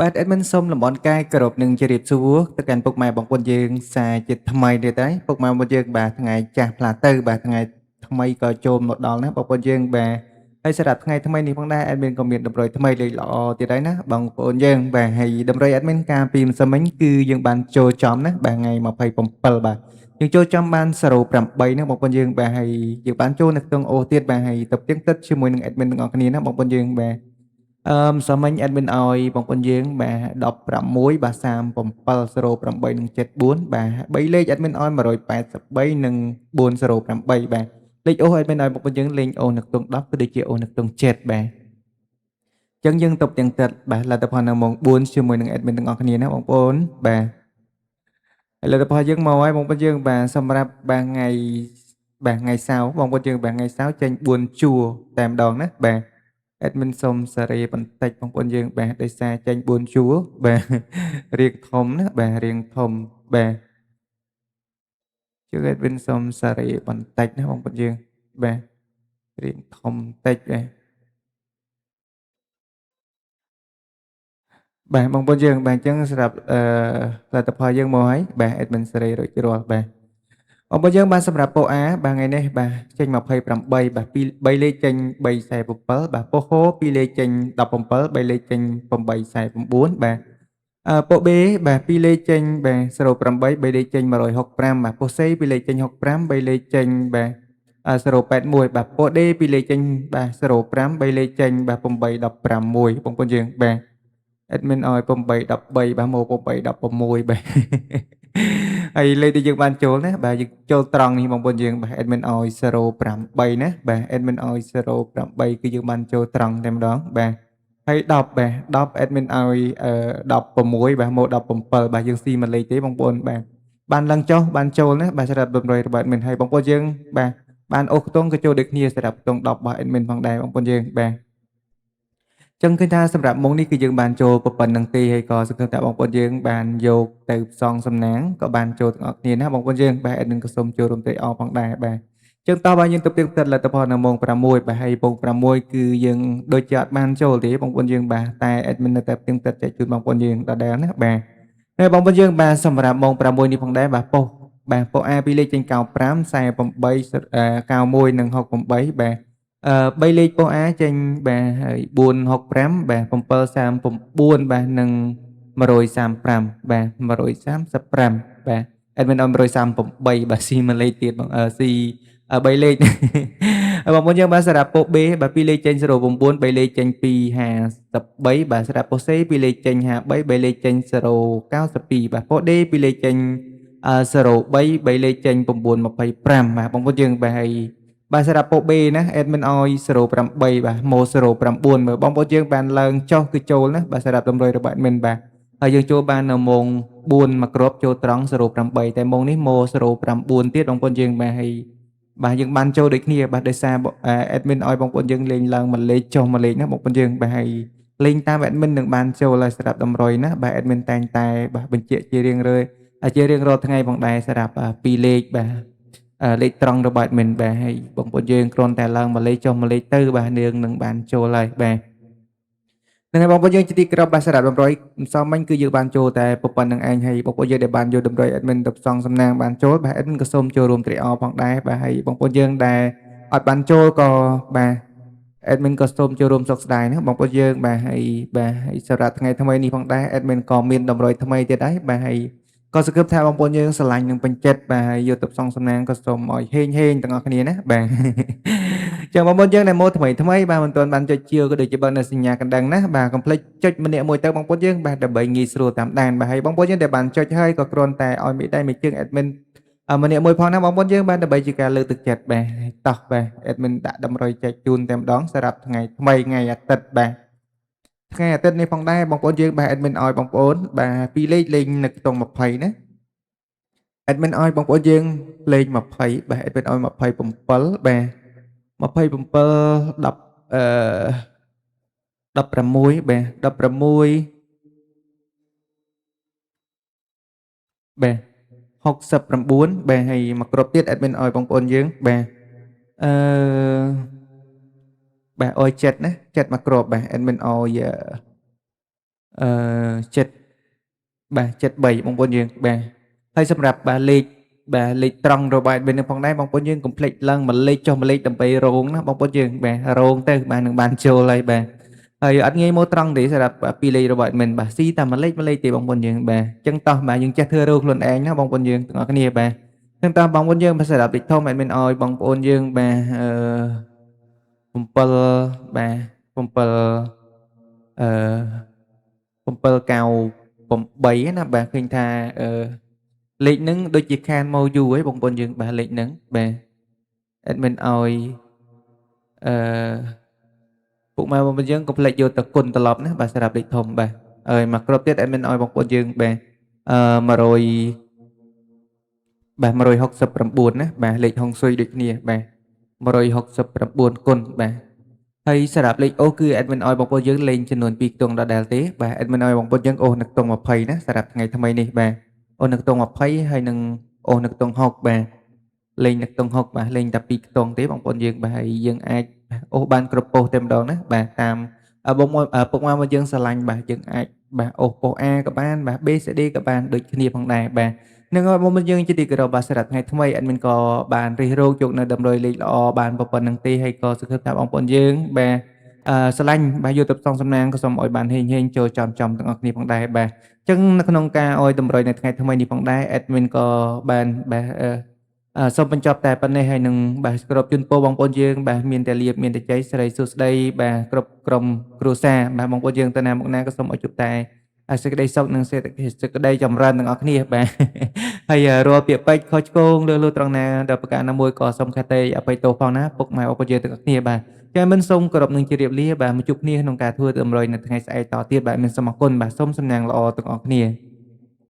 បាទ admin សូមលំអរកាយគោរពនឹងជម្រាបសួរទៅកាន់ពុកម៉ែបងប្អូនយើងសាជាថ្មីទៀតហើយពុកម៉ែបងប្អូនយើងបាទថ្ងៃចាស់ផ្លាស់ទៅបាទថ្ងៃថ្មីក៏ចូលមកដល់ណាបងប្អូនយើងបាទហើយសម្រាប់ថ្ងៃថ្មីនេះផងដែរ admin ក៏មានតម្រុយថ្មីលេខល្អទៀតហើយណាបងប្អូនយើងបាទហើយតម្រុយ admin កាលពីម្សិលមិញគឺយើងបានចូលចំណាបាទថ្ងៃ27បាទយើងចូលចំបាន08ណាបងប្អូនយើងបាទហើយយើងបានចូលនៅក្នុងអូសទៀតបាទហើយទៅផ្ទៀងទឹកជាមួយនឹង admin ទាំងអស់គ្នាណាបងប្អូនយើងបាទ ម្សិលមិញ admin ឲ្យបងប្អូនយើងបាទ16បាទ37 08និង74បាទ3លេខ admin ឲ្យ183និង408បាទលេខអូស admin ឲ្យបងប្អូនយើងលេងអូសនៅខ្ទង់10គឺដូចជាអូសនៅខ្ទង់7បាទអញ្ចឹងយើងទៅទាំងទឹកបាទលទ្ធផលនៅម៉ោង4ជាមួយនឹង admin ទាំងអស់គ្នាណាបងប្អូនបាទហើយលទ្ធផលយើងមកហើយបងប្អូនយើងបាទសម្រាប់បាទថ្ងៃបាទថ្ងៃសៅរ៍បងប្អូនយើងបាទថ្ងៃសៅរ៍ចេញ4ជួរតែម្ដងណាបាទ admin សុំសេរីបន្តិចបងប្អូនយើងបាទដោយសារចេញ4ជួរបាទរៀងធំណាបាទរៀងធំបាទជួយ admin សុំសេរីបន្តិចណាបងប្អូនយើងបាទរៀងធំបន្តិចបាទបាទបងប្អូនយើងបាទអញ្ចឹងសម្រាប់លទ្ធផលយើងមកហើយបាទ admin សេរីរួចរាល់បាទបងប្អូនយើងបាទសម្រាប់ពោអាបាទថ្ងៃនេះបាទចេញ28បាទ2 3លេខចេញ347បាទពោហូ2លេខចេញ17 3លេខចេញ849បាទពោ B បាទ2លេខចេញបាទ08 3លេខចេញ165បាទពោ C 2លេខចេញ65 3លេខចេញបាទ081បាទពោ D 2លេខចេញបាទ05 3លេខចេញបាទ816បងប្អូនយើងបាទ admin ឲ្យ813បាទមក816បាទហើយលេខដែលយើងបានចូលណាបាទយើងចូលត្រង់នេះបងប្អូនយើងបាទ admin ឲ្យ08ណាបាទ admin ឲ្យ08គឺយើងបានចូលត្រង់តែម្ដងបាទហើយ10បាទ10 admin ឲ្យ16បាទមក17បាទយើងស៊ីមួយលេខទេបងប្អូនបាទបានឡើងចុះបានចូលណាបាទសម្រាប់តម្រុយរបស់ admin ហើយបងប្អូនយើងបាទបានអូសខ្ទង់ក៏ចូលដូចគ្នាសម្រាប់ខ្ទង់10របស់ admin ផងដែរបងប្អូនយើងបាទចឹងឃើញថាសម្រាប់មុខនេះគឺយើងបានចូលប៉ុណ្្នឹងទេហើយក៏សង្ឃឹមថាបងប្អូនយើងបានយកទៅផ្សងសំណាងក៏បានចូលទាំងអស់គ្នាណាបងប្អូនយើងបាទ admin ក៏សូមចូលរួមត្រេកអរផងដែរបាទចឹងតោះបាទយើងទៅផ្ទៀងផ្ទាត់លទ្ធផលនៅម៉ោង6បាទហើយម៉ោង6គឺយើងដូចជាអត់បានចូលទេបងប្អូនយើងបាទតែ admin នៅតែផ្ទៀងផ្ទាត់ចែកជូនបងប្អូនយើងដដែលណាបាទហើយបងប្អូនយើងបាទសម្រាប់ម៉ោង6នេះផងដែរបាទប៉ុស្តិ៍បាទប៉ុស្តិ៍ A 2លេខចេញ95 48 91និង68បាទ3លេខប៉ុស្តិ៍ A ចេញបាទហើយ465បាទ739បាទនិង135បាទ135បាទ admin ឲ្យ138បាទស៊ីមួយលេខទៀតបងស៊ី3លេខហើយបងប្អូនយើងបាទសម្រាប់ប៉ុស្តិ៍ B បាទ2លេខចេញ09 3លេខចេញ253បាទសម្រាប់ប៉ុស្តិ៍ C 2លេខចេញ53 3លេខចេញ092បាទប៉ុស្តិ៍ D 2លេខចេញ03 3លេខចេញ925បាទបងប្អូនយើងបាទហើយបាទសម្រាប់ប៉ុស្តិ៍ B ណា admin ឲ្យ08បាទម៉ូ09មើលបងប្អូនយើងបានឡើងចុះគឺចូលណាបាទសម្រាប់តម្រុយរបស់ admin បាទហើយយើងចូលបាននៅម៉ោង4មួយគ្រាប់ចូលត្រង់08តែម៉ោងនេះម៉ូ09ទៀតបងប្អូនយើងបាទហើយបាទយើងបានចូលដូចគ្នាបាទដោយសារ admin ឲ្យបងប្អូនយើងលេងឡើងមួយលេខចុះមួយលេខណាបងប្អូនយើងបាទហើយលេងតាម admin នឹងបានចូលហើយសម្រាប់តម្រុយណាបាទ admin តែងតែបាទបញ្ជាក់ជារៀងរឿយជារៀងរាល់ថ្ងៃផងដែរសម្រាប់ពីរលេខបាទលេខត្រង់របស់ admin បាទហើយបងប្អូនយើងគ្រាន់តែឡើងមួយលេខចុះមួយលេខទៅបាទនាងនឹងបានចូលហើយបាទនឹងហើយបងប្អូនយើងជាទីក្របាទសម្រាប់តម្រុយម្សិលមិញគឺយើងបានចូលតែប៉ុណ្្នឹងឯងហើយបងប្អូនយើងដែលបានយកតម្រុយ admin ទៅផ្សងសំណាងបានចូលបាទ admin ក៏សូមចូលរួមត្រេកអរផងដែរបាទហើយបងប្អូនយើងដែលអត់បានចូលក៏បាទ admin ក៏សូមចូលរួមសោកស្ដាយណាបងប្អូនយើងបាទហើយបាទហើយសម្រាប់ថ្ងៃថ្មីនេះផងដែរ admin ក៏មានតម្រុយថ្មីទៀតដែរបាទហើយក៏សង្ឃឹមថាបងប្អូនយើងស្រឡាញ់និងពេញចិត្តបាទហើយយកទៅផ្សងសំណាងក៏សូមឲ្យហេងហេងទាំងអស់គ្នាណាបាទចឹងបងប្អូនយើងដែលមកថ្មីថ្មីបាទមិនទាន់បានចុចជាក៏ដូចជាបើនៅសញ្ញាកណ្ដឹងណាបាទកុំភ្លេចចុចម្នាក់មួយទៅបងប្អូនយើងបាទដើម្បីងាយស្រួលតាមដានបាទហើយបងប្អូនយើងដែលបានចុចហើយក៏គ្រាន់តែឲ្យមេដៃមេជើង admin ម្នាក់មួយផងណាបងប្អូនយើងបាទដើម្បីជាការលើកទឹកចិត្តបាទតោះបាទ admin ដាក់តម្រុយចែកជូនតែម្ដងសម្រាប់ថ្ងៃថ្មីថ្ងៃអាទិត្យបាទថ្ងៃអាទិត្យនេះផងដែរបងប្អូនយើងបាទ admin ឲ្យបងប្អូនបាទពីរលេខលេងនៅខ្ទង់20ណា admin ឲ្យបងប្អូនយើងលេខ20បាទ admin ឲ្យ27បាទ27 10 16បាទ16បាទ69បាទហើយមកគ្រាប់ទៀត admin ឲ្យបងប្អូនយើងបាទអឺបាទឲ្យចិត្តណាចិត្តមកគ្រាប់បាទ admin ឲ្យ អឺ7បាទ73បងប្អូនយើងបាទហើយសម្រាប់បាទលេខបាទលេខត្រង់របស់ admin នឹងផងដែរបងប្អូនយើងកុំភ្លេចឡើងមួយលេខចុះមួយលេខដើម្បីរងណាបងប្អូនយើងបាទរងទៅបាទនឹងបានចូលហើយបាទហើយអត់ងាយមកត្រង់ទេសម្រាប់ពីរលេខរបស់ admin បាទស៊ីតែមួយលេខមួយលេខទេបងប្អូនយើងបាទអញ្ចឹងតោះបាទយើងចេះធ្វើរោខ្លួនឯងណាបងប្អូនយើងទាំងអស់គ្នាបាទអញ្ចឹងតោះបងប្អូនយើងបាទសម្រាប់លេខធំ admin ឲ្យបងប្អូនយើងបាទអឺ7បាទ7អឺ798ណាបាទឃើញថាអឺលេខហ្នឹងដូចជាខានមកយូរហើយបងប្អូនយើងបាទលេខហ្នឹងបាទ admin ឲ្យអឺពុកម៉ែបងប្អូនយើងកុំភ្លេចយកទៅគុណត្រឡប់ណាបាទសម្រាប់លេខធំបាទហើយមកគ្រាប់ទៀត admin ឲ្យបងប្អូនយើងបាទអឺ100បាទ169ណាបាទលេខហុងស៊ុយដូចគ្នាបាទ169គុណបាទហើយសម្រាប់លេខអូគឺ admin ឲ្យបងប្អូនយើងលេងចំនួន2ខ្ទង់ដដែលទេបាទ admin ឲ្យបងប្អូនយើងអូសនៅខ្ទង់20ណាសម្រាប់ថ្ងៃថ្មីនេះបាទអូសនៅខ្ទង់20ហើយនឹងអូសនៅខ្ទង់60បាទលេងនៅខ្ទង់60បាទលេងតែ2ខ្ទង់ទេបងប្អូនយើងបាទហើយយើងអាចអូសបានគ្រប់ប៉ុស្តិ៍តែម្ដងណាបាទតាមបងពុកម៉ែមកយើងស្រឡាញ់បាទយើងអាចបាទអូសប៉ុស្តិ៍ A ក៏បានបាទ B C D ក៏បានដូចគ្នាផងដែរបាទនឹងឲ្យបងប្អូនយើងជាទីគោរពបាទសម្រាប់ថ្ងៃថ្មី admin ក៏បានរិះរោចយកនៅតម្រុយលេខល្អបានប៉ុណ្្នឹងទេហើយក៏សង្ឃឹមថាបងប្អូនយើងបាទអឺស្រឡាញ់បាទយកទៅផ្សងសំណាងក៏សូមឲ្យបានហេងហេងចូលចំចំទាំងអស់គ្នាផងដែរបាទអញ្ចឹងនៅក្នុងការឲ្យតម្រុយនៅថ្ងៃថ្មីនេះផងដែរ admin ក៏បានបាទអឺសូមបញ្ចប់តែប៉ុណ្ណេះហើយនឹងបាទគោរពជូនពរបងប្អូនយើងបាទមានតែលាភមានតែជ័យសិរីសួស្តីបាទគ្រប់ក្រុមគ្រួសារបាទបងប្អូនយើងទៅណាមកណាក៏សូមឲ្យជួបតែសេចក្តីសុខនិងសេចក្តីចម្រើនទាំងអស់គ្នាបាទហើយរាល់ពាក្យពេចន៍ខុសឆ្គងលើលូត្រង់ណាដល់ប្រការណាមួយក៏សូមខន្តីអភ័យទោសផងណាពុកម៉ែបងប្អូនយើងទាំងអស់គ្នាបាទចាមិនសូមគោរពនឹងជម្រាបលាបាទមកជួបគ្នាក្នុងការធ្វើតម្រុយនៅថ្ងៃស្អែកតទៀតបាទមានសូមអរគុណបាទសូមសំណាងល្អទាំងអស់គ្នា។